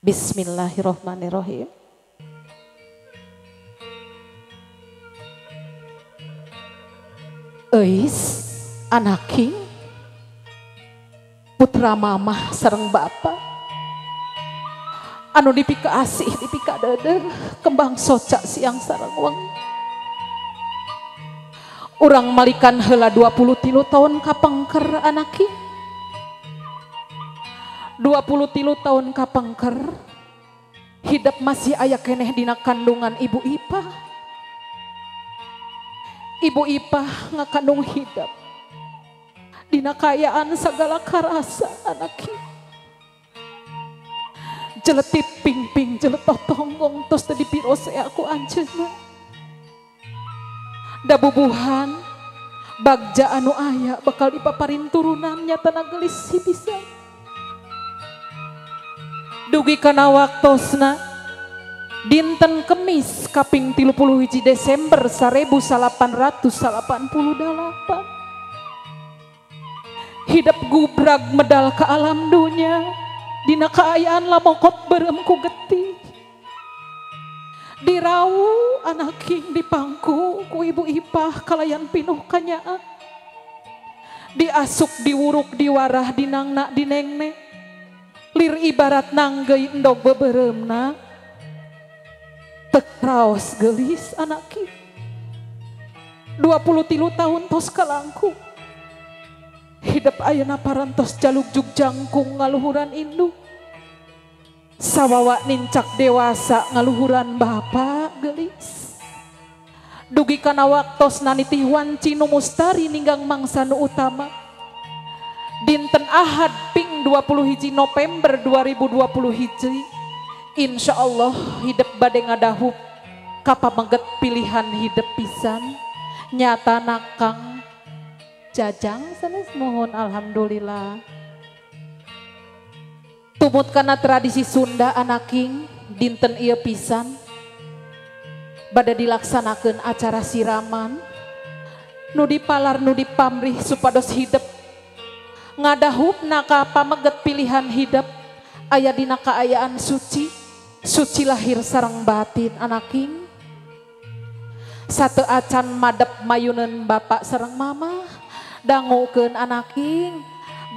Bismillahirrahmanirrahim. Eis anaki putra mamah sareng bapa anu dipika asih dipika dede kembang soca siang sareng wengi. Urang malikan heula 23 tahun kapengker anaki. 23 tahun kapengker hidup masih aya keneh dina kandungan Ibu Ipah. Ibu Ipah ngakandung hidup dina kaayaan segala karasa anaki. Jeletit pingping jeletot tonggong tos teu dipirose aku anjeunna. Dabubuhan bagja anu aya bakal dipaparin turunan nyatana gelis si bisa. Dugi kana waktosna dinten Kemis kaping 31 Desember 1888 hidup gubrag medal ke alam dunya dina kaayaan lamokot berem ku getih dirau anaking dipangku ku Ibu Ipah kalayan pinuh kanyaah diasuk diwuruk diwarah dinangna dinengne lir ibarat nanggeuy endog beberemna raos gelis anaki. 23 tahun tos kalangku hidup ayeuna parantos jaluk juk jangkung ngaluhuran induk sawawa nincak dewasa ngaluhuran bapa gelis. Dugi kana waktos nanitih wanci nu mustari ninggang mangsa nu utama dinten Ahad ping 21 November 2021 insya Allah hidup bade ngadahup kapameget pilihan hidup pisan nyata nakang Jajang sanes mohon alhamdulillah. Tumut kana tradisi Sunda anaking dinten ieu pisan bade dilaksanakeun acara siraman nu dipalar nu dipamrih supados hidup ngadahupna ka pameget pilihan hidup aya dina kaayaan suci suci lahir sareng batin anaking. Satu acan madep mayuneun bapak sareng mamah dangukeun anaking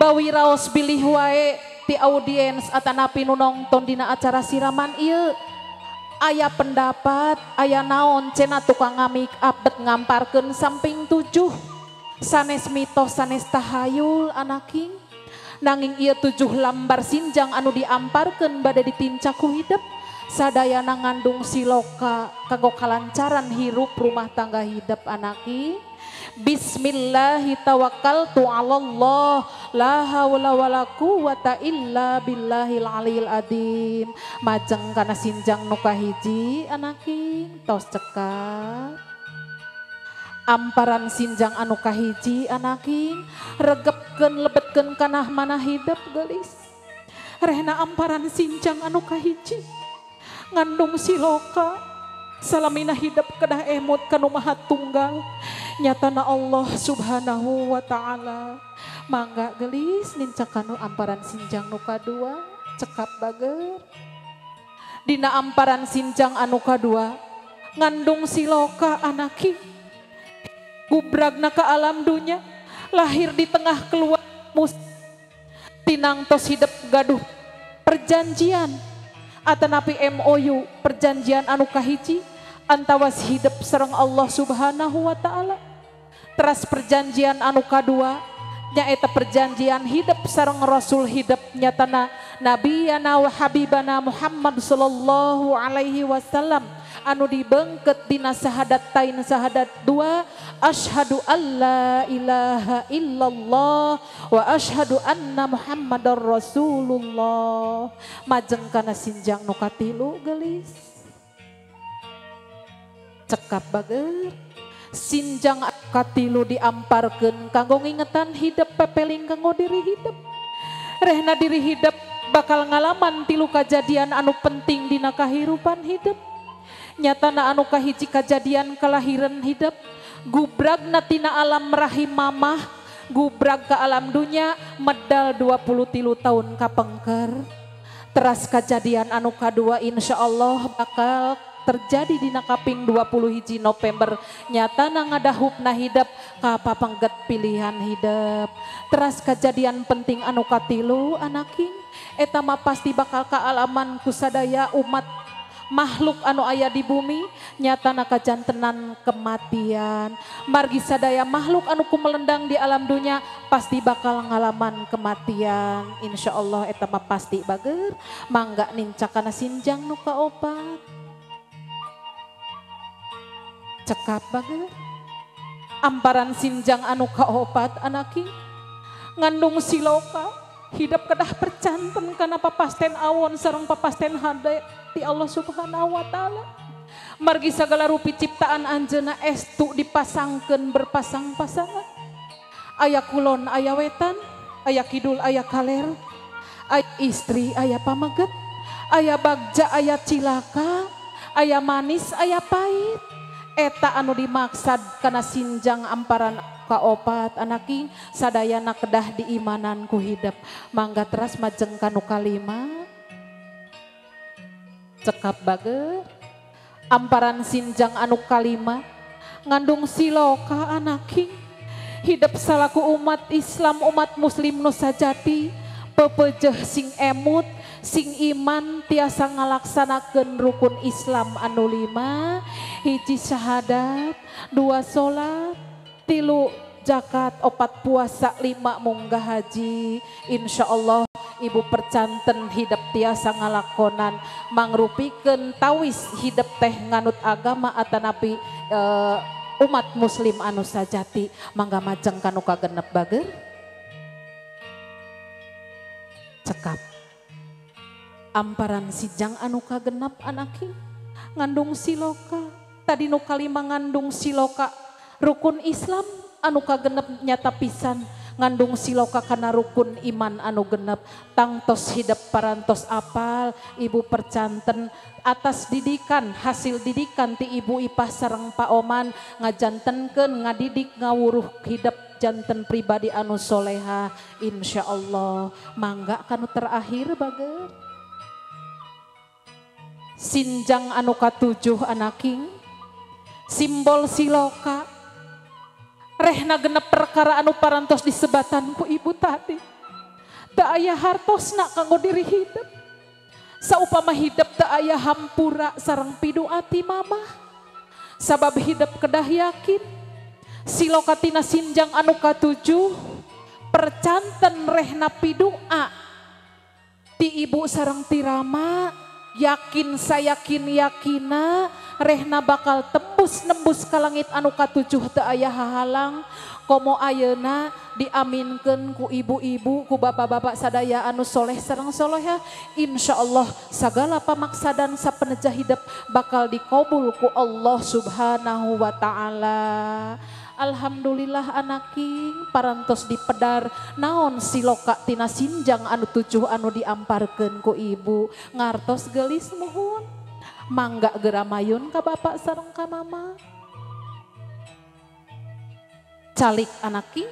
bawi raos bilih wae ti audiens atanapi nu nongton dina acara siraman ieu aya pendapat aya naon cenah tukang ngamik up bet ngamparkeun samping 7 sanes mitos sanes tahayul anaking. Nanging ieu 7 lambar sinjang anu diamparkeun bade ditincak ku hidep sadayana ngandung siloka kanggo kalancaran hirup rumah tangga hidep anaki. Bismillahi tawakkaltu 'alallah la haula wala quwata illa billahil aliyil adzim. Majeng kana sinjang nu kahiji anaki tos cekap. Amparan sinjang anu kahiji anaking regepkeun lebetkeun kana manah hidep gelis. Rehna amparan sinjang anu kahiji ngandung siloka salamina hidep kedah emut kanu maha tunggal nyatana Allah subhanahu wa ta'ala. Mangga gelis nincak kanu amparan sinjang nu kadua cekap bager. Dina amparan sinjang anu kadua ngandung siloka anaki gubragna ke alam dunya lahir di tengah keluarga tinang tos hidup gaduh perjanjian atanapi MOU perjanjian anu kahiji antawas hidup sareng Allah subhanahu wa ta'ala. Teras perjanjian anu kadua nyaeta perjanjian hidup sareng Rasul hidup nyatana Nabiyana wa Habibana Muhammad sallallahu alaihi wasallam anu dibengket dina sahadat tain sahadat 2 asyhadu alla ilaha illallah wa asyhadu anna muhammadar rasulullah. Majeng kana sinjang nu katilu gelis cekap bager. Sinjang katilu diamparkeun kanggo ngingetan hidup pepeling kanggo diri hidup. Rehna diri hidup bakal ngalaman 3 kajadian anu penting dina kahirupan hidup. Nyatana anu kahiji kajadian kelahiran hidup gubragna tina alam rahim mamah gubrag ke alam dunya medal 23 tahun kapengker. Teras kejadian anu kadua insya Allah bakal terjadi dina kaping 21 November nyatana ngadahupna hidep ka papangget pilihan hidep. Teras kejadian penting anu katilu anaking eta mah pasti bakal kaalaman ku sadaya umat makhluk anu aya di bumi nyatana kajantenan kematian. Margi sadaya makhluk anu kumelendang di alam dunia pasti bakal ngalaman kematian. Insya Allah eta mah pasti bager. Mangga nincakana sinjang nu kaopat. Cekap bager. Amparan sinjang anu kaopat anaki ngandung siloka hidup kedah percanten kana papasten awon sareng papasten hade ti Allah Subhanahu wa taala. Margi sagala rupi ciptaan anjeunna estu dipasangkeun berpasang-pasangan. Aya kulon, aya wetan, aya kidul, aya kaler, aya istri, aya pameget, aya bagja, aya cilaka, aya manis, aya pahit. Eta anu dimaksad kana sinjang amparan kaopat anaking sadayana kedah diimanan ku hidep. Mangga teras majeng kanu kalima. Cekap bager. Amparan sinjang anu kalima ngandung siloka anaking hidep salaku umat Islam umat muslim nu sajati pepejeh sing emut sing iman tiasa ngalaksanakeun rukun Islam anu 5, hiji syahadat, 2 salat, 3 zakat, 4 puasa, 5 munggah haji. Insya Allah ibu percanten hidep tiasa ngalakonan mangrupikeun tawis hidep teh nganut agama atanapi umat muslim anu sajati. Mangga majeng kanu kagenep bager. Cekap. Amparan sijang anu kagenap anaki ngandung siloka. Tadi nu kalima ngandung siloka rukun Islam anu kagenep nyata pisan ngandung siloka kana rukun iman anu genep. Tangtos hidep parantos apal ibu percanten atas didikan hasil didikan ti ibu ipah sareng paoman ngajantenkeun ngadidik ngawuruh hidep janten pribadi anu soleha. Insya Allah mangga kanu terakhir bager. Sinjang anu katujuh anaking simbol siloka rehna genep perkara anu parantos disebatan ku ibu tadi. Teu aya hartosna kanggo diri hidep. Saupama hidep teu aya hampura sareng pidua ti mamah. Sabab hidep kedah yakin siloka tina sinjang anu katujuh percanten rehna pidua ti ibu sareng ti rama. Yakin sayakin yakina rehna bakal tembus nembus ka langit anu katujuh teu aya hahalang. Komo ayeuna diaminkeun ku ibu-ibu ku bapak-bapak sadaya anu soleh sareng soleha. Insya Allah sagala pamaksadan sapenejah hidep bakal dikabul ku Allah Subhanahu wa taala. Alhamdulillah anaking parantos dipedar naon siloka tina sinjang anu 7 anu diamparkeun ku ibu. Ngartos gelis muhun. Mangga geura mayun ka bapak sareng ka mama. Calik anaking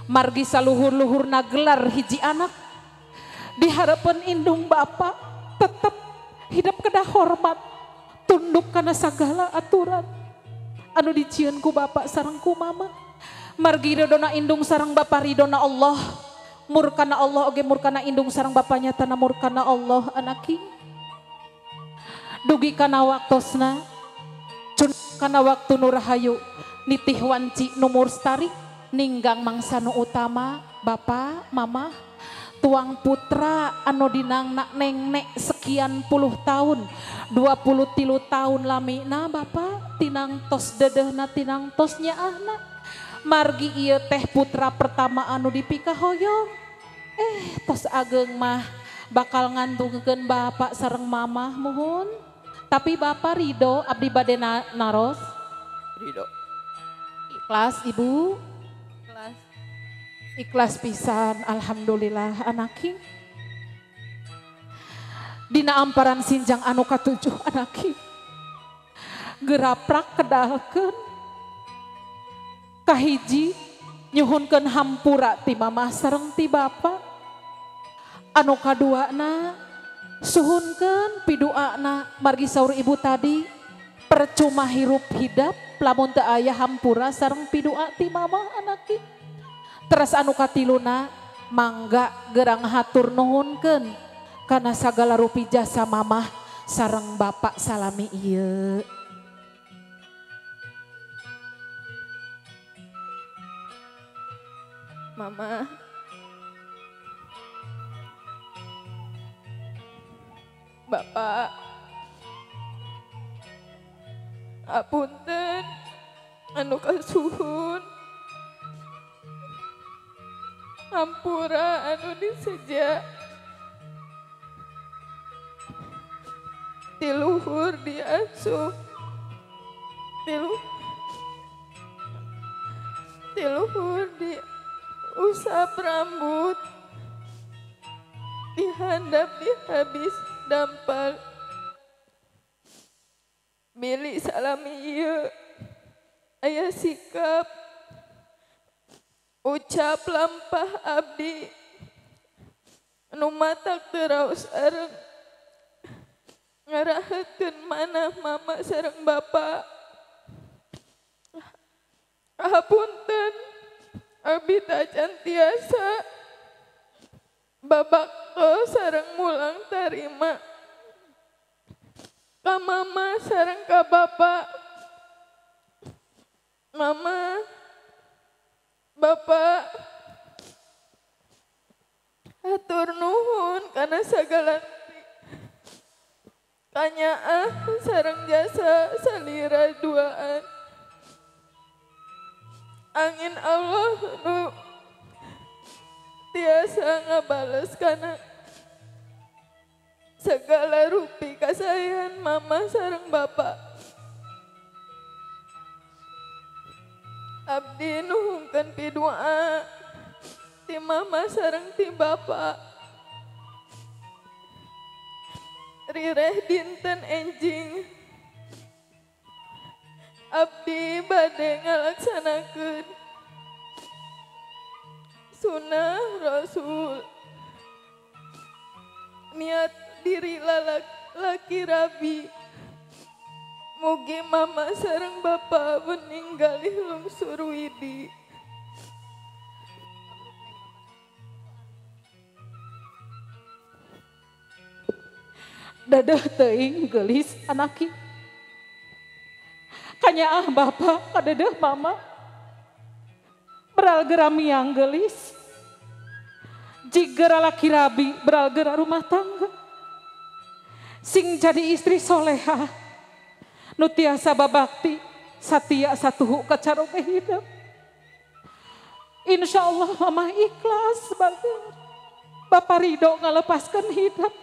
margi saluhur-luhurna gelar hiji anak dihareupeun indung bapak tetep hidup kedah hormat tunduk kana sagala aturan anu dicieun ku bapak sareng ku mama. Margi ridona indung sareng bapak ridona Allah, murkana Allah oge murkana indung sareng bapaknya tanah murkana Allah anaking. Dugi kana waktosna cun kana waktu nu rahayu nitih wanci nu murstari ninggang mangsa nu utama bapak mama tuang putra anu dinangna nengnek sekian puluh tahun 23 tahun lamina bapak tinang tos dedehna tinang tos nyaahna. Margi ieu teh putra pertama anu dipikahoyong tos ageng mah bakal ngantungkeun bapak sareng mamah muhun. Tapi bapak ridho abdi bade naros Ridho. Ikhlas ibu. Ikhlas. Ikhlas pisan alhamdulillah anaki. Dina amparan sinjang anu katujuh anaki geraprak kedalkeun kahiji nyuhunkeun hampura ti mamah sareng ti bapa. Anu kaduana suhunkeun piduana margi saur ibu tadi percuma hirup hidap lamun teu aya hampura sareng pidua ti mamah anaki. Teras anu katiluna mangga gerang hatur nuhunkeun kana sagala rupi jasa mamah sareng bapak salami ieu. Mama, Bapak, apunten anu kasuhun, hampura anu diseja, tiluhur diasuh, tiluhur di usap rambut, dihandap dihabis dampal, milik salami ieu aya sikap ucap lampah abdi nu matak teu raos areng ngaraheutkeun manah mama sareng bapa. Hapunten abdi tacan tiasa babakto sareng mulang tarima ka mama sareng ka bapa. Mama, bapa, hatur nuhun kana sagala kanyaah sareng jasa salira duaan. Angin Allah nu tiasa ngabales kana segala rupi kasayan mama sareng bapa. Abdi nuhunkeun pidua ti mama sareng ti bapa. Rireh dinten enjing abdi bade ngalaksanakeun sunah Rasul, niat diri laki rabi. Mugi mama sareng bapa meninggalih lungsur widi. Dadah teuing geulis anaki. Kanyaah bapa kadedeh mama. Beral gera miang geulis. Jigera laki rabi beral gera rumah tangga. Sing jadi istri soleha. Nu tiasa babakti satia satuhu kacaroge hidup. Insya Allah mama ikhlas bager. Bapak ridho ngalepaskan hidup.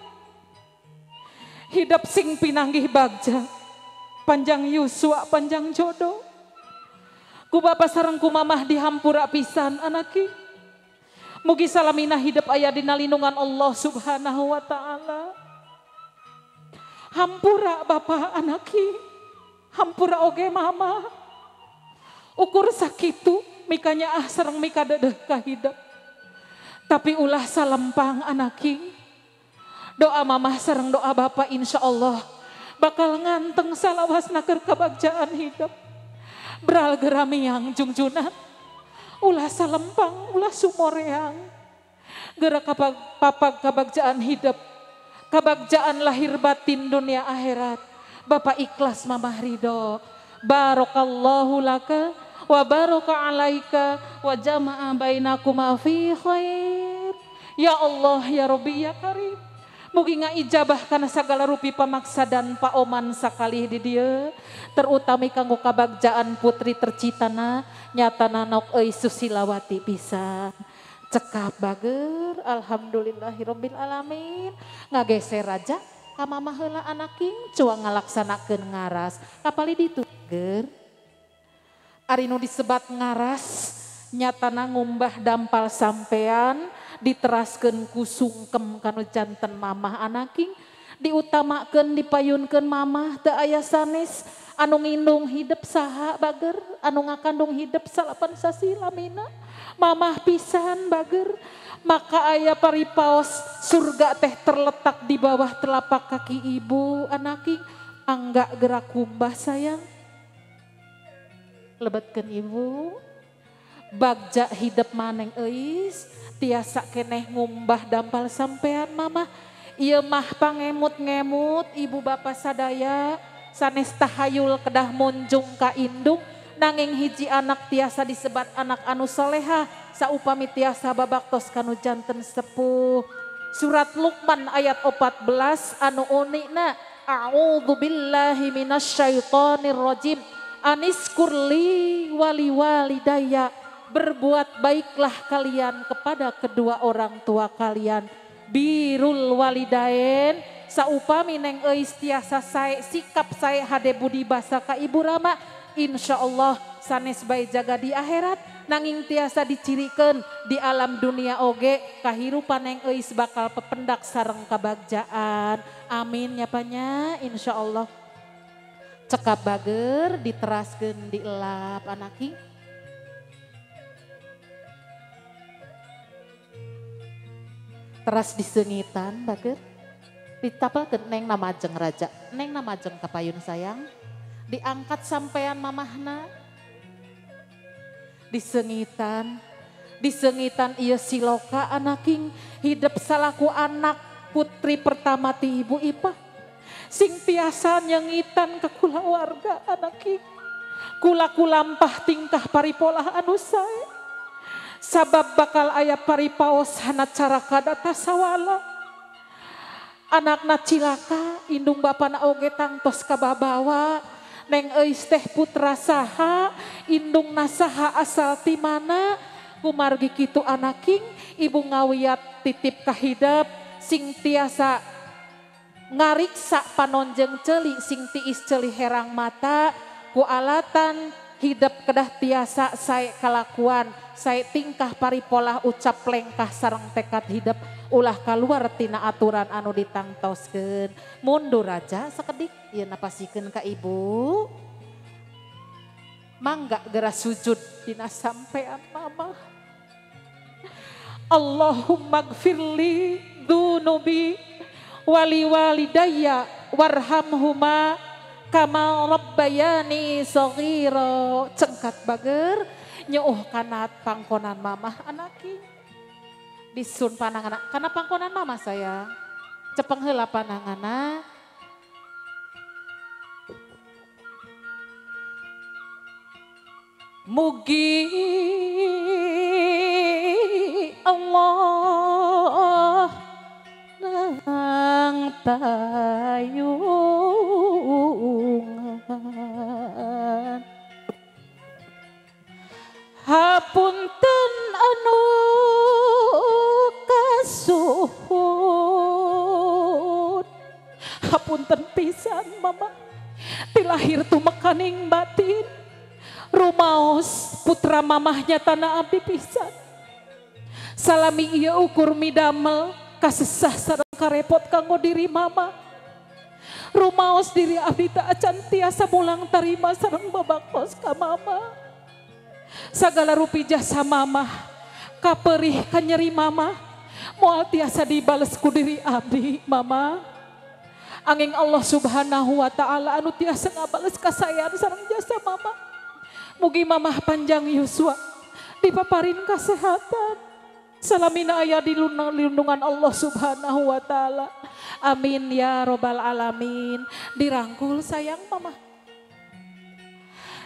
Hidup sing pinanggih bagja, panjang yuswa panjang jodoh. Ku bapa sareng ku mamah dihampura pisan anaki. Mugi salamina hidup aya dina lindungan Allah Subhanahu wa taala. Hampura bapa anaki, hampura oge mama. Ukur sakitu mikanya ah sareng mika dedeh ka hidup. Tapi ulah salempang anaki. Doa mamah sareng doa bapak insya Allah bakal nganteng salawasna keur kebagjaan hidup. Beral geramiang jungjunan, ulah salempang, ulah sumoreang. Gerak papag kebagjaan hidup, kebagjaan lahir batin dunia akhirat. Bapak ikhlas mamah ridho. Barakallahu laka wa baraka alaika wa jama'a bainakuma fi khair. Ya Allah ya Rabbi ya Karim. Mugi ngaijabah kana sagala rupi pamaksa dan paoman sakalih di dieu, terutami kanggo kabagjaan putri tercitana nyatana nok euy Susilawati pisan. Cekap bager, alhamdulillahirabbil alamin. Ngageser raja ka mamah heula anaking cuang ngalaksanakeun ngaras. Kapali ditu ger. Ari nu disebat ngaras nyatana ngumbah dampal sampean diteraskeun ku sungkem kanu janten mamah anaking, diutamakeun dipayunkeun mamah teu aya sanes anu ngindung hidup saha bager, anu ngakandung hidup salapan sasi lamina mamah pisan bager. Maka aya paripaos surga teh terletak di bawah telapak kaki ibu anaki. Angga gerak kumbah sayang. Lebetkeun ibu. Bagja hidep maneng euis tiasa keneh ngumbah dampal sampean mama. Ieu mah pangemut-ngemut ibu bapa sadaya sanes tahayul kedah monjung ka indung nanging hiji anak tiasa disebat anak anu soleha saupami tiasa babaktos kanu janten sepuh. Surat Luqman ayat 14 anu unikna a'udzu billahi minasyaitonir rajim aniskurli wali walidayya, berbuat baiklah kalian kepada kedua orang tua kalian. Birul walidain saupami neng euis tiasa sae sikap sae hade budi basa ka ibu rama, insyaallah sanes bae jaga di akhirat nanging tiasa dicirikeun di alam dunia oge kahirupan neng euis bakal pependak sareng kabagjaan. Amin nyapanya insyaallah. Cekap bager diteraskeun dielap anaki. Teras disengitan bager ditapelkeun neng namajeng raja, neng namajeng kapayun sayang, diangkat sampean mamahna, disengitan, disengitan ieu siloka anaking hidep salaku anak putri pertama ti ibu Ipah, sing tiasa nyengitan ke kulawarga anaking, kula kulampah tingkah paripolah anu sae. Sabab bakal aya paripaos hana caraka data sawala. Anakna cilaka indung bapana oge tangtos kababawa. Neng euis teh putra saha, indung nasaha asal ti mana. Kumargi kitu anaking ibu ngawiyat titip kahidep sing tiasa ngariksa panonjeng ceuli sing tiis ceuli herang mata ku alatan hidep kedah tiasa sae kalakuan, sae tingkah paripolah ucap lengkah sareng tekad hidep ulah kaluar tina aturan anu ditangtoskeun. Mundur aja sakedik ieu napasikeun ka ibu. Mangga geura sujud dina sampean mama. Allahumma gfirli dzunubi wali walidayya warhamhuma kama rabbayani saghira. Cengkat bager nyeuh kana pangkonan mamah anaki. Disun panangana kana pangkonan mama sayang. Cepeng heula panangana. Mugi Allah nang tayungan hapunten anu kasuhun, hapunten pisan mama tilahir tumekaning batin rumaos putra mamahnya tanah abdi pisan. Salami ieu ukur midamel kasesah sareng karepot kanggo diri mama. Rumaos diri abdi tak acan tiasa mulang tarima sareng babakos ka mama. Sagala rupi jasa mama kaperih kanyeri mama moal tiasa dibales ku diri abdi mama. Angin Allah subhanahu wa ta'ala anu tiasa ngabales kasayan sareng jasa mama. Mugi mamah panjang yuswa dipaparin kesehatan. Salamina aya di lindungan Allah subhanahu wa ta'ala. Amin ya robbal alamin. Dirangkul sayang mama.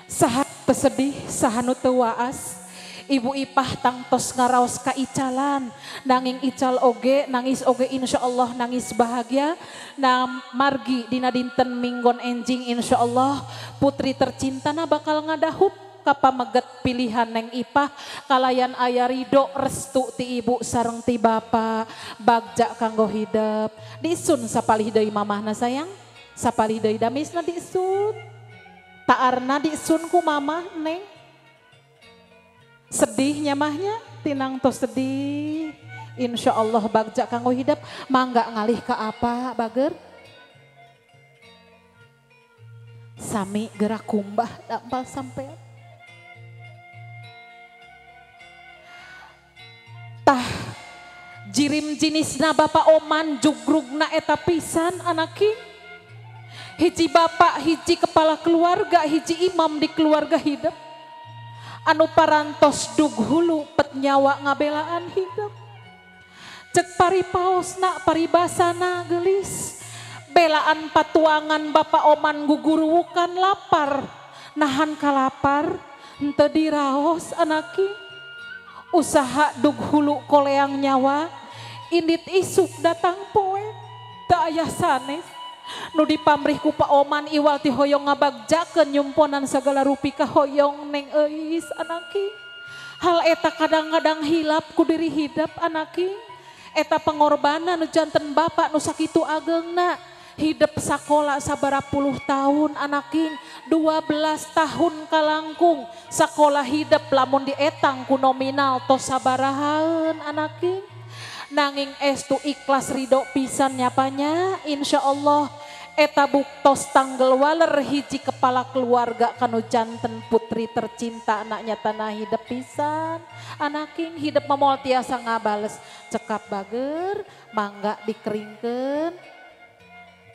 Saha teu sedih, saha nu teu waas. Ibu Ipah tangtos ngaraos ka icalan. Nanging ical oge, nangis oge insyaallah nangis bahagia. Na margi dina dinten minggon enjing insyaallah putri tercintana bakal ngadahup kapameget pilihan neng Ipah kalayan aya ridho restu ti ibu sareng ti bapa bagja kanggo hidep. Disun sapalih deui mamahna sayang, sapalih deui damisna disun. Taarna disun ku mamah neng. Sedihnya mahnya tinang tos sedih. Insya Allah bagja kanggo hidep mangga ngalih ke apa bager. Sami gerak kumbah dampal sampean. Tah Jirim jinisna Bapak Oman jugrugna eta pisan anaking. Hiji bapak, hiji kepala keluarga, hiji imam di keluarga hidup. Anu parantos dug hulu pet nyawa ngabelaan hidup. Cek paripaosna paribasana gelis. Belaan patuangan Bapak Oman guguruwukan lapar. Nahan kalapar henteu diraos anaking. Usaha dug hulu koleang nyawa. Indit isuk datang poe teu aya sanes. Nu dipamrih ku Pak Oman iwal ti hoyong ngabagjakeun nyumponan sagala rupi ka hoyong Neng Euis anaki. Hal eta kadang-kadang hilap ku diri hidap anaki. Eta pengorbanan nu janten bapak nu sakitu ageungna. Hidep sakola sabara puluh tahun anaking, 12 tahun kalangkung sakola hidep lamun dietang ku nominal tos sabarahaeun anaking. Nanging estu ikhlas ridho pisan nyapanya insyaallah eta buktos tanggel waler hiji kepala keluarga kanu janten putri tercinta anaknya tanah hidep pisan anaking. Hidep memol tiasa ngabales cekap bager mangga dikeringkeun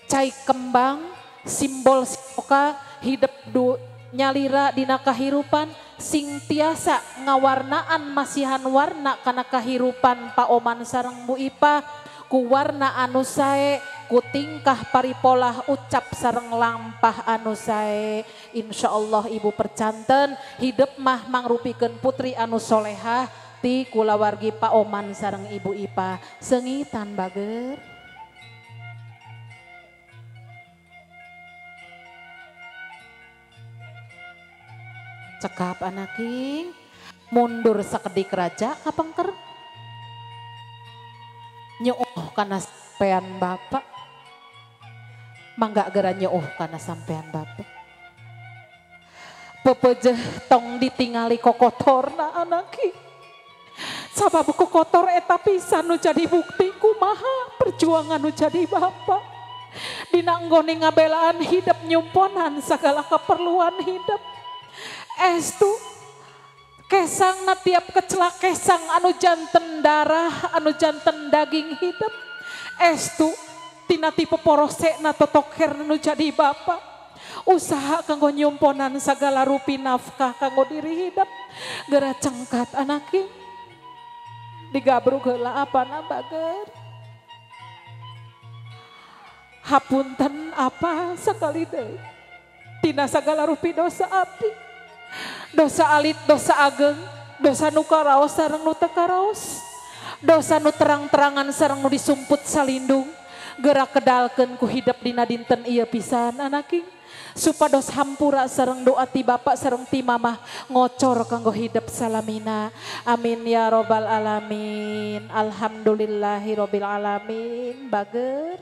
cai kembang simbol siloka hidep du nyalira dina kahirupan sing tiasa ngawarnaan masihan warna kana kahirupan Pak Oman sareng Bu Ipah ku warna anu sae ku tingkah paripolah ucap sareng lampah anu sae. Insyaallah ibu percanten hidep mah mangrupikeun putri anu solehah ti kulawargi Pak Oman sareng Ibu Ipah. Sengitan bager. Cekap anaking mundur sakedik raja kapengker nyeuh kana sampean bapak. Mangga gera nyeuh kana sampean bapak. Pepejeh tong ditingali kokotorna anaking. Sabab kokotor eta pisan nu jadi bukti kumaha perjuangan nu jadi bapak. Dina nggone ngabelaan hidup nyumponan sagala keperluan hidup. Estu kesang na tiap kecelak kesang anu janten darah anu janten daging hidup. Estu tina tipe porose na totoker nu jadi bapak. Usaha kanggo nyumponan sagala rupi nafkah kanggo diri hidup. Gera cengkat anaki digabrug heula apana bager. Hapunten apa sakali deui tina sagala rupi dosa abdi. Dosa alit, dosa ageng, dosa nu karaos sareng nu teu karaos, dosa nu terang-terangan sareng nu disumput salindung, gerak kedalkeun ku hidep dina dinten ieu pisan anaking, supados hampura sareng doa ti bapak sareng ti mamah ngocor kanggo hidep salamina. Amin ya robbal alamin. Alhamdulillahirabbil alamin. Bager.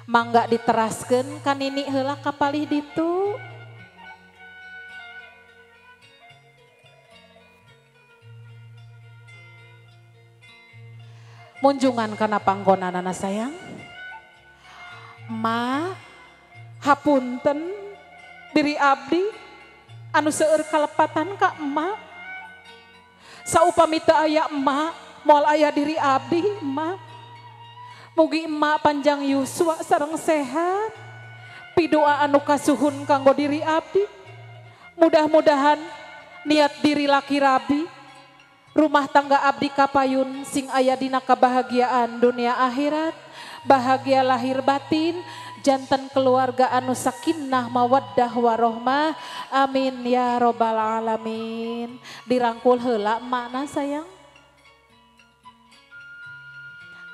Mangga diteraskeun ka nini heula kapalih ditu. Munjungan kana panggonanana sayang. Ma hapunten diri abdi anu seueur kalepatan ka emak. Saupami teu aya emak, moal aya diri abdi emak. Mugi emak panjang yuswa sareng sehat. Pidoa anu kasuhun kanggo diri abdi. Mudah-mudahan niat diri laki rabi, rumah tangga abdi kapayun sing aya dina kebahagiaan dunia akhirat, bahagia lahir batin, janten keluarga anu sakinah mawaddah warohmah. Amin ya robbal alamin. Dirangkul heula emakna sayang.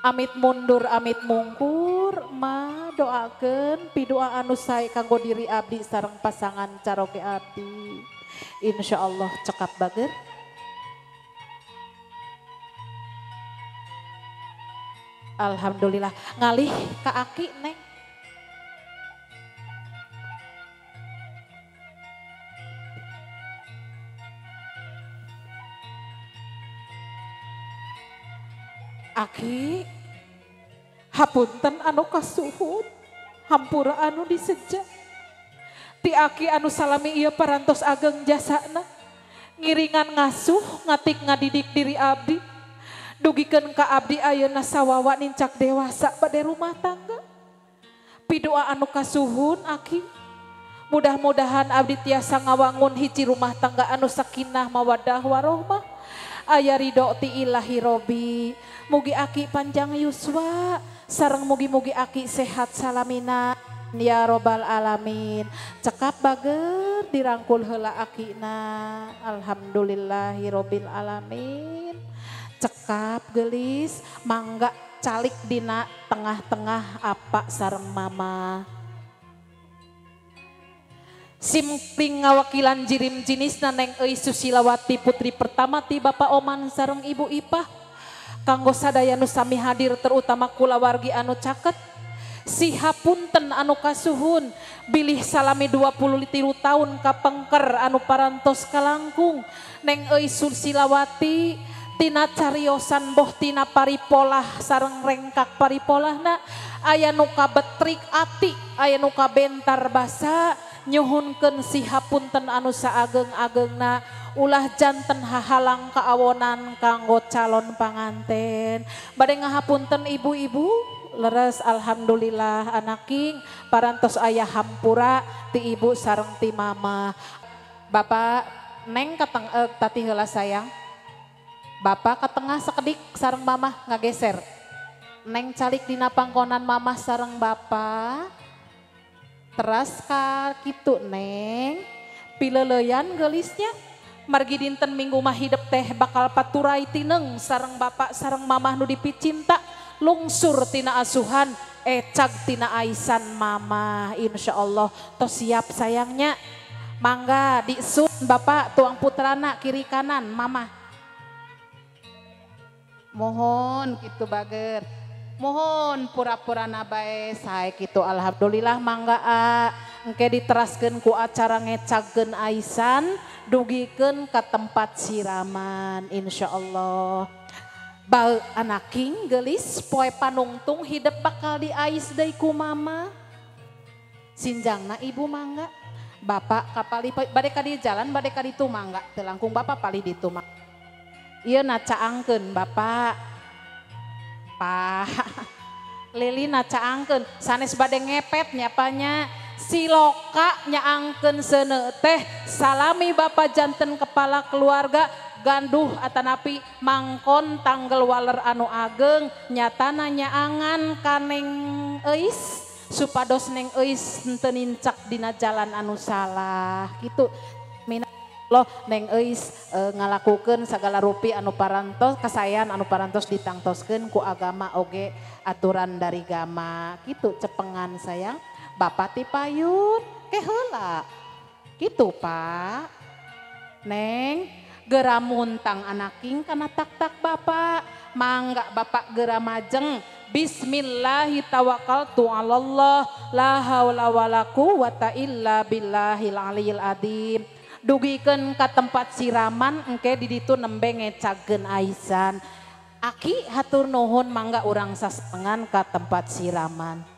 Amit mundur amit mungkur, ma doakeun pidoa anu sae kanggo diri abdi sareng pasangan caroge abdi. Insyaallah cekap bager. Alhamdulillah ngalih ka aki neng. Aki hapunten anu kasuhun, hampura anu diseja. Ti aki anu salami ieu parantos ageng jasana, ngiringan ngasuh ngatik ngadidik diri abdi. Dugikeun ka abdi ayeuna sawawa nincak dewasa bade rumah tangga. Pidoa anu kasuhun aki. Mudah-mudahan abdi tiasa ngawangun hiji rumah tangga anu sakinah mawadah warohmah. Aya ridho ti ilahi robi. Mugi aki panjang yuswa sareng mugi-mugi aki sehat salamina ya robbal alamin. Cekap bager dirangkul heula akina. Alhamdulillahirobbil alamin. Cekap gelis mangga calik dina tengah-tengah apa sareng mama. Simpling ngawakilan jirim jinisna Neng Euis Susilawati putri pertama ti Bapak Oman sareng Ibu Ipah. Kanggo sadaya nu sami hadir terutama kulawargi anu caket. Sihapunten anu kasuhun bilih salami 23 tahun kapengker anu parantos kalangkung. Neng Euis Susilawati tina cariosan boh tina paripolah sareng rengkak paripolahna aya nu kabetrik ati aya nu kabentar basa nyuhunkeun sihapunten anu saageng-agengna ulah janten hahalang kaawonan kanggo calon panganten. Bade ngahapunten ibu-ibu leres alhamdulillah anaking parantos aya hampura ti ibu sareng ti mama. Bapak neng kateng tati heula sayang. Bapak ke tengah sekedik sareng mamah ngageser. Neng calik dina pangkonan mamah sareng bapak. Teras ka kitu neng. Pileleyan gelisnya. Margi dinten minggu mah hidep teh bakal paturai tineng sareng bapak sareng mamah nu dipicinta. Lungsur tina asuhan ecag tina aisan mamah. Insyaallah tos siap sayangnya. Mangga disun bapak tuang putrana kiri kanan mamah. Mohon kitu bager. Mohon pura-pura bae sae kitu alhamdulillah mangga a engke diteraskeun ku acara ngecagkeun aisan dugikeun ka tempat siraman insyaallah. Bal anaking geulis poe panungtung hidep bakal diais deui ku mama. Sinjangna ibu mangga. Bapak kapali bade ka di jalan bade ka ditu mangga teu langkung bapak palih ditu mangga. Ieu nacaangkeun bapak. Pak Lili nacaangkeun sanes bade ngepet nyapanya siloka nyaangkeun seuneu teh salami bapak janten kepala keluarga ganduh atanapi mangkon tanggel waler anu ageng nyatana nyaangan ka Neng Euis supados Neng Euis henteu nincak dina jalan anu salah kitu. Loh Neng Euis ngalakukeun sagala rupi anu parantos kasayan anu parantos ditangtoskeun ku agama oge aturan dari gama kitu cepengan sayang. Bapak ti payun ke heula kitu Pak. Neng geura muntang anaking kana tak-tak bapak mangga bapak geura majeng. Bismillahi tawakkaltu 'alallah la haula wala quwata illa billahil aliyil adzim. Dugikeun ka tempat siraman engke di ditu nembe ngecagkeun aisan. Aki hatur nuhun mangga urang sasengan ka tempat siraman.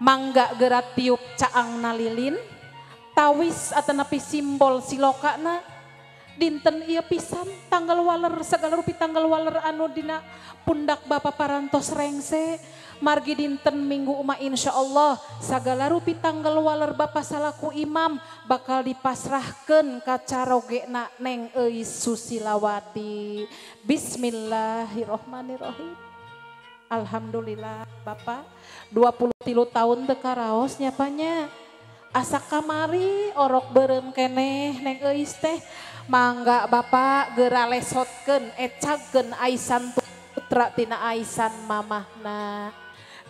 Mangga geura tiup caang nalilin tawis atanapi simbol silokana dinten ieu pisan tanggal waler segala rupi tanggal waler anu dina pundak bapak parantos rengse margi dinten minggu uma insyaallah sagala rupi tanggal waler bapak salaku imam bakal dipasrahkeun ka carogena Neng Euis Susilawati. Bismillahirrohmanirrohim. Alhamdulillah bapak 23 tahun teu karaos nyapanya asa kamari orok beureum keneh Neng Euis teh mangga bapak geura lesotkeun ecagkeun aisan putra tina aisan mamahna.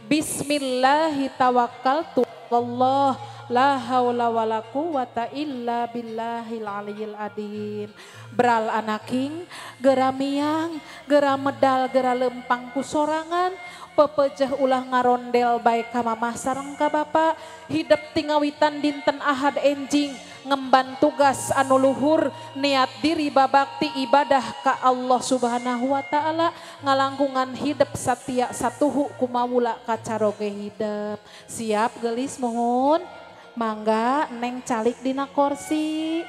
Bismillahi tawakkaltu 'alallah La haula wala quwata illa billahil aliyil adim. Bral anaking gera miang, gera medal, gera lempang ku sorangan, pepejah ulah ngarondel bae ka mamah sareng ka bapa, hidep tingawitan dinten Ahad enjing ngemban tugas anu luhur, niat diri babakti ibadah ka Allah Subhanahu wa taala, ngalangkungan hidep satia satuhu kumawula kacaroge hidep. Siap gelis mohon. Mangga neng calik dina korsi.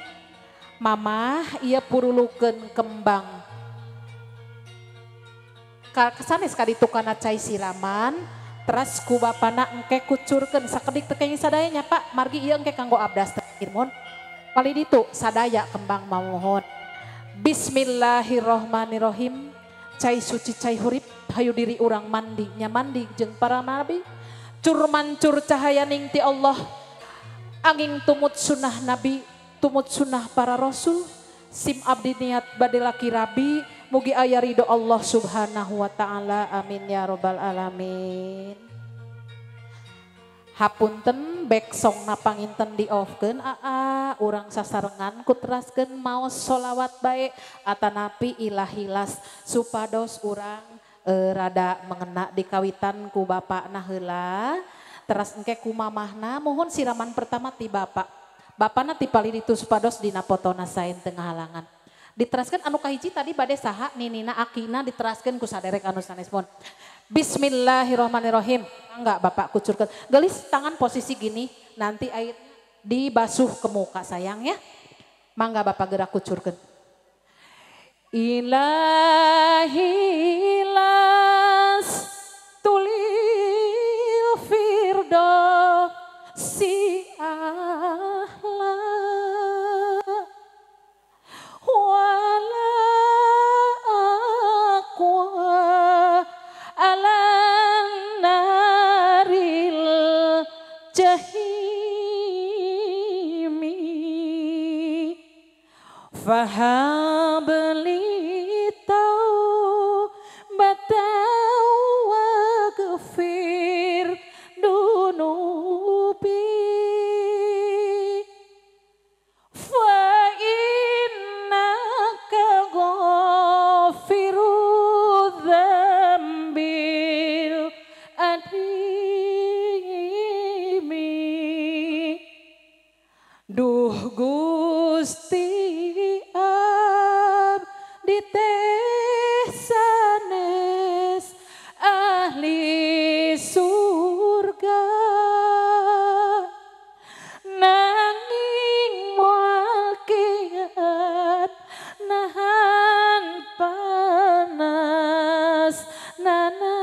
Mamah ieu purulukeun kembang. Sanes kaditu kana cai siraman, teras ku bapana engke kucurkeun sakedik teu kenging sadaya nya Pak, margi ieu engke kanggo abdas terakhir mohon. Kali ditu sadaya kembang mamohon. Bismillahirrohmanirrohim. Cai suci cai hurip hayu diri urang mandi nya mandi jeung para nabi. Cur mancur cahaya ning ti Allah. Angin tumut sunnah nabi, tumut sunnah para rasul. Sim abdi niat bade laki rabi, mugi aya ridho Allah Subhanahu wa taala. Amin ya robbal alamin. Hapunten back song na panginten di offkeun aa urang sasarengan kuteraskeun maos solawat bae atanapi ilahilas supados urang rada mengena di kawitan ku bapakna heula. Teras engke ku mamahna mohon siraman pertama ti bapak. Bapakna ti palih ditu supados dina potona saen tengah halangan. Diteraskeun anu kahiji tadi bade saha ninina akina diteraskeun ku saderek anu sanes mohon. Bismillahirrahmanirrahim. Enggak bapak kucurkeun. Gelis tangan posisi gini nanti air dibasuh ke muka sayang ya. Mangga bapak gerak kucurkeun. Ilahi las tulil firdausi ahla wala aqwa ala naril jahimi fahabli taubatan waghfir dunubi fa innaka ghafiru dzambil adimi. Duh Gusti abdi teh sanes ahli surga nanging moal kiat nahan panas neraka.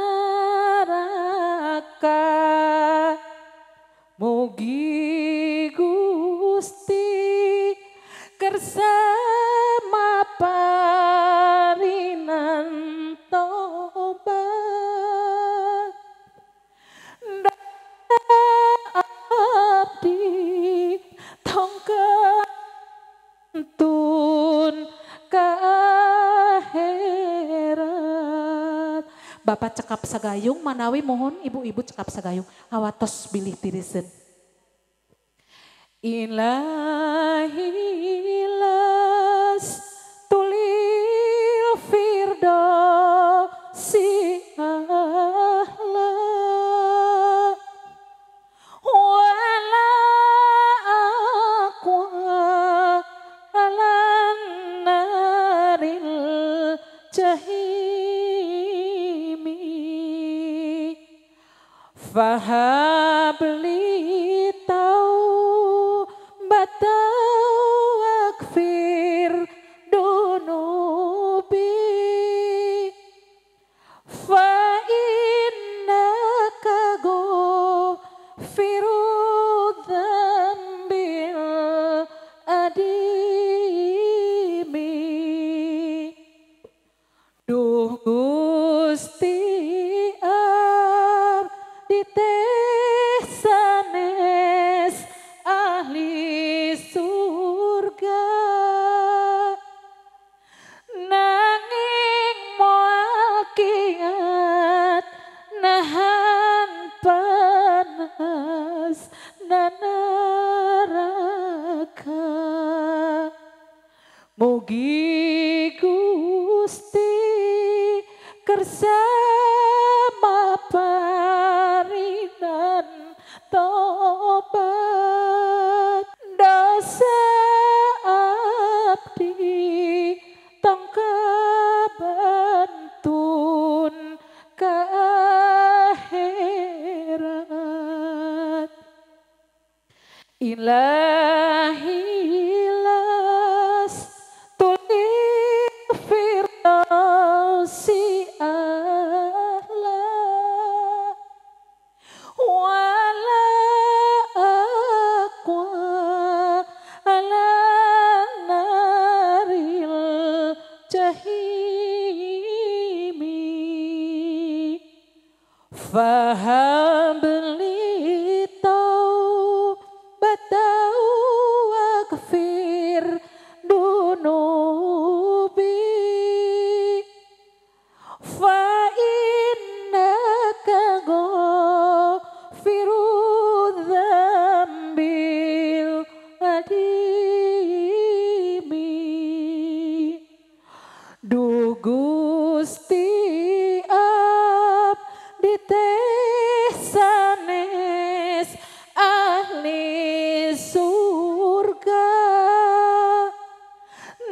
Mugi Gusti kersa maparinan tobat abdi tong kantun ka akhirat. Bapak cekap sagayung manawi mohon ibu-ibu cekap sagayung awatos bilih tiriseun. Ilahi las tulil firdausi ahla wala aqwa ala naril jahimi fahabli taubatan waghfir dunubi fa innaka ghafiru dzambil adimi. Duh Gusti abdi teh sanes Kersa maparinan tobat dosa abdi tong kabantun ke akhirat. Ilahi las tulil firdausi a'la wala aqwa ala naril jahimi fahabli taubatan waghfir dunubi fa innaka ghafiru dzambil adimi. Du Gusti abdi teh sanes ahli surga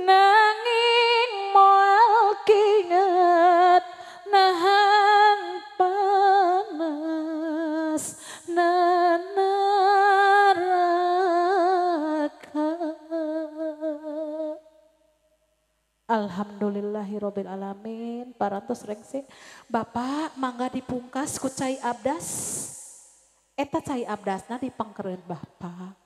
nanging moal kinget nahan panas neraka. Alhamdulillahirabbil alamin. Parantos rengse Bapak mangga dipungkas ku cai abdas. Eta cai abdasna dipangkereun Bapak.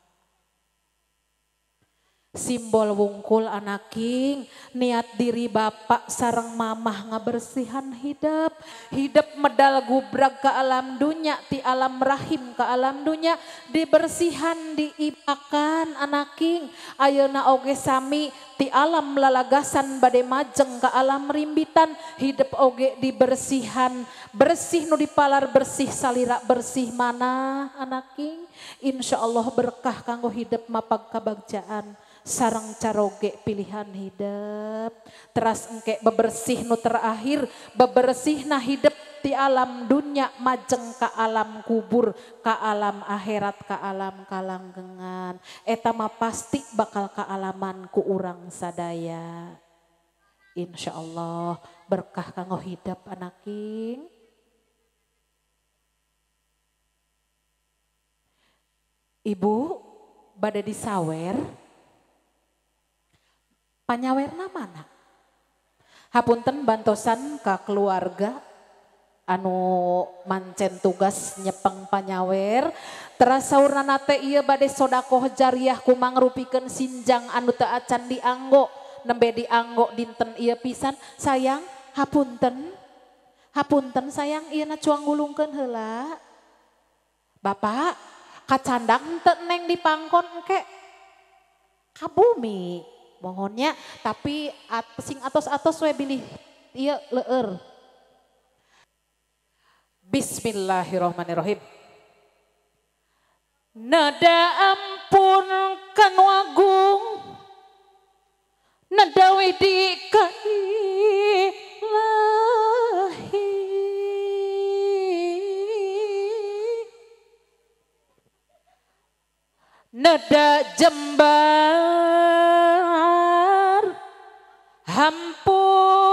Simbol wungkul anaking niat diri bapak sareng mamah ngabersihan hidup. Hidup medal gubrag ke alam dunya, ti alam rahim ke alam dunya dibersihan diibakan anaking. Ayeuna oge sami ti alam lalagasan bade majeng ke alam rimbitan hidup oge dibersihan. Bersih nu dipalar bersih salira bersih mana anaking. Insya Allah berkah kanggo hidup mapag kabagjaan sareng caroge pilihan hidup. Teras engke bebersih nu terakhir bebersih nah hidup ti alam dunya majeng ka alam kubur ka alam akhirat ka alam kalanggengan. Eta mah pasti bakal kaalaman ku urang sadaya. Insya Allah berkah kanggo hidup anaking. Ibu bade disawer panyawerna mana? Hapunten bantosan ka keluarga anu mancen tugas nyepeng panyawer. Teras saurna teh ieu bade sodakoh jariah kumangrupikeun sinjang anu teu acan dianggo, nembe dianggo dinten ieu pisan. Sayang hapunten. Hapunten sayang ieu na cuang gulungkeun heula. Bapak kacandang teu neng dipangkon engke ka bumi. Mohonnya tapi sing atos-atos we bilih ieu leueur. Bismillahirrahmanirrahim. Nada ampun kanu agung, nada widi ka ilahi. Nada jembar hampurana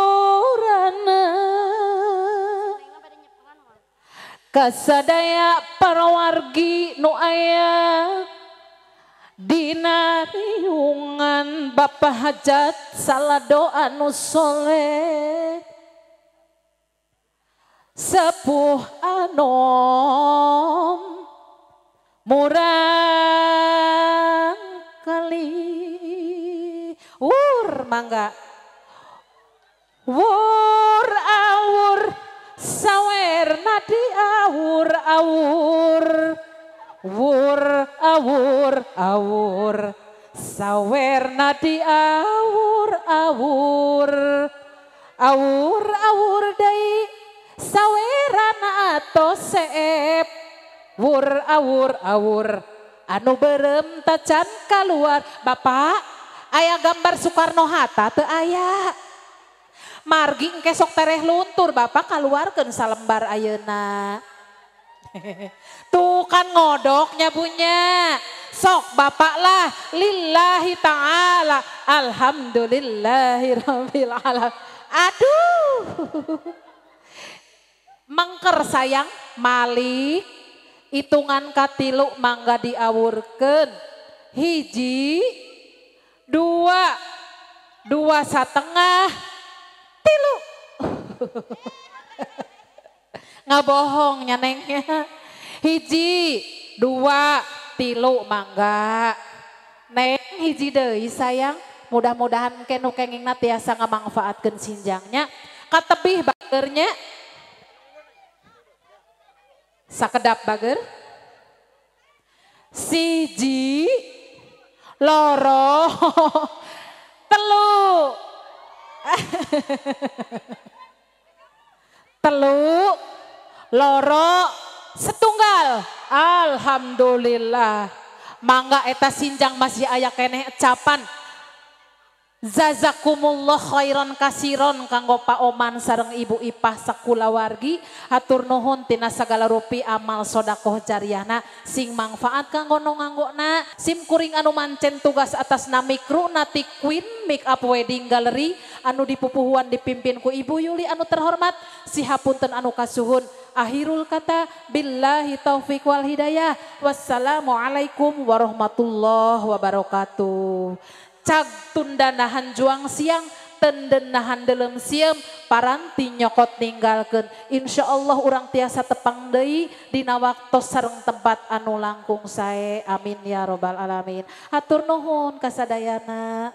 kasadaya parawargi nu aya dina riungan Bapak hajat salado anu soleh sepuh anom murang kali wur mangga wur awur sawer nadi awur awur wur awur awur sawer nadi awur awur awur awur deui sawerana atos seep wur awur awur anu berem tacan kaluar. Bapak aya gambar Soekarno Hatta teu aya? Margi engke sok tereh luntur bapak kaluarkeun salembar ayeuna. Tuh kan ngodoknya bunya. Sok bapak lah lillahi ta'ala alhamdulillahirabbil alamin. Aduh. Mengker sayang Malik hitungan katilu mangga diawurkeun. Hiji, dua, 2,5, 3. Nggak bohong nyanengnya. Hiji, 2, 3 mangga. Neng hiji deui sayang. Mudah-mudahan kenu kengingna tiasa ngamangfaatkeun sinjangnya. Katebih bagernya. Sakedap bager. Siji, loro, telu. Telu, loro, setunggal. Alhamdulillah. Mangga eta sinjang masih aya keneh ecapan. Jazakumullah khairan kasiron kanggo Pak Oman sareng Ibu Ipah sakulawargi hatur nuhun tina sagala rupi amal sodakoh jariahna sing manfaat kanggo nu nganggona sim kuring anu mancen tugas atas nami kru nati Queen Make Up Wedding Gallery anu dipupuhuan dipimpin ku Ibu Yuli anu terhormat sihapunten anu kasuhun akhirul kata billahi taufik wal hidayah wassalamualaikum warahmatullahi wabarakatuh. Cag tunda nahan juang siang, tenden nahan delem siem, paranti nyokot ninggalkeun. Insya Allah urang tiasa tepang deui dina waktos sareng tempat anu langkung sae. Amin ya robbal alamin. Hatur nuhun kasadayana.